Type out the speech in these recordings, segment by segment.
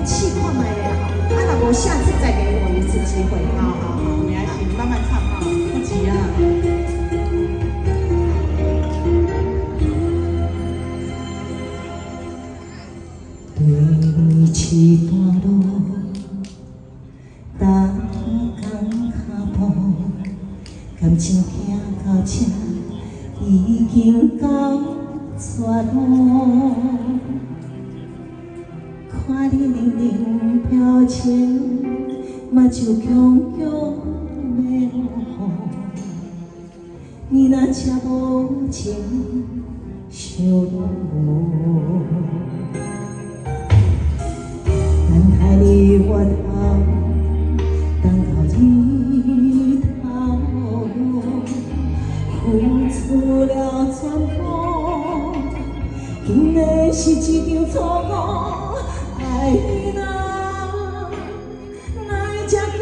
試看覓咧吼，啊，若無下次再給我一次機會，好好好。沒關係，你慢慢唱啊，不急啊。對一段路，逐工跤步，感情行到這，已經到絕路。看你冷冷表情，目睭強強欲落雨，你若這無情，想路。等待你回頭，等到日頭，付出了全部，竟然是一場錯誤。愛人，哪會這驚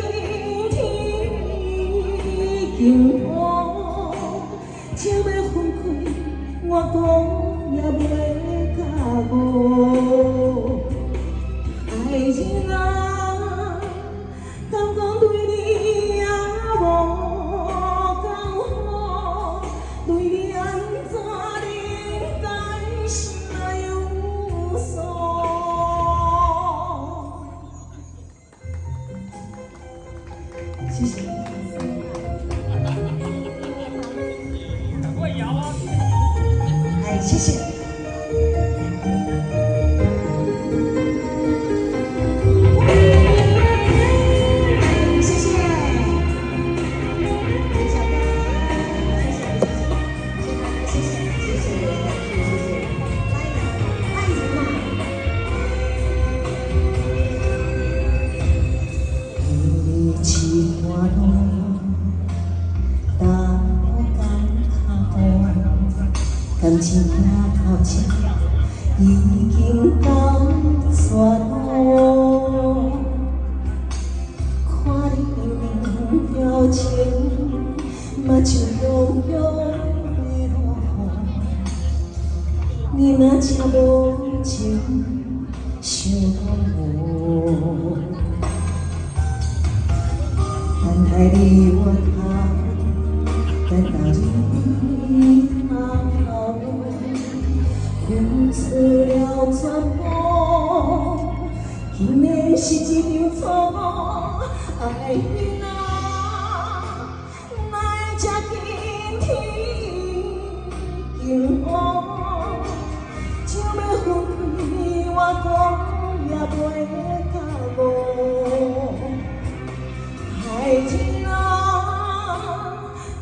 天驚雨，想欲分開，我講也袂覺悟。愛人啊，敢講對你也無夠好，對你按怎能該心內有數？謝謝。趕快搖啊！哎，謝謝。謝謝，謝謝，謝謝，謝謝，謝謝，謝謝，來，愛人啊！對一段路，逐工跤步，感情行到這，已經到絕路。看你冷冷表情，目睭強強欲落雨，你若這無情，想路。等待你回頭，等到日頭，付出了全部，竟然是一場錯誤。愛人啊，哪會這驚天驚雨，想欲分開，我講也袂覺悟。愛人啊，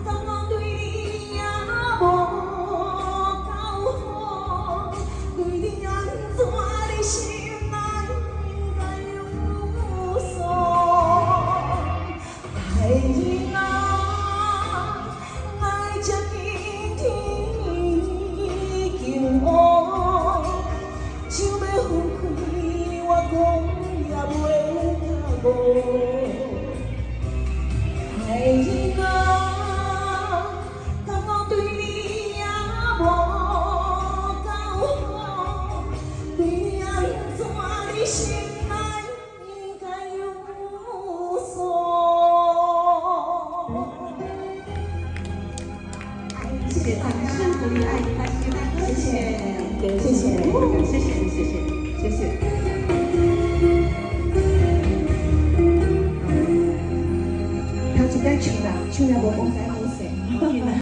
敢講對你也無夠好，對你按怎你心內應該有數？愛人啊，哪會這驚天驚雨，想欲分開，我講也袂覺悟。愛人啊，敢講對你也無夠好，對你按怎你心內應該有數？謝謝，掌聲鼓勵愛開心，謝謝，謝謝，謝謝，謝謝，謝謝。頭一擺唱啦，唱了無講知好勢。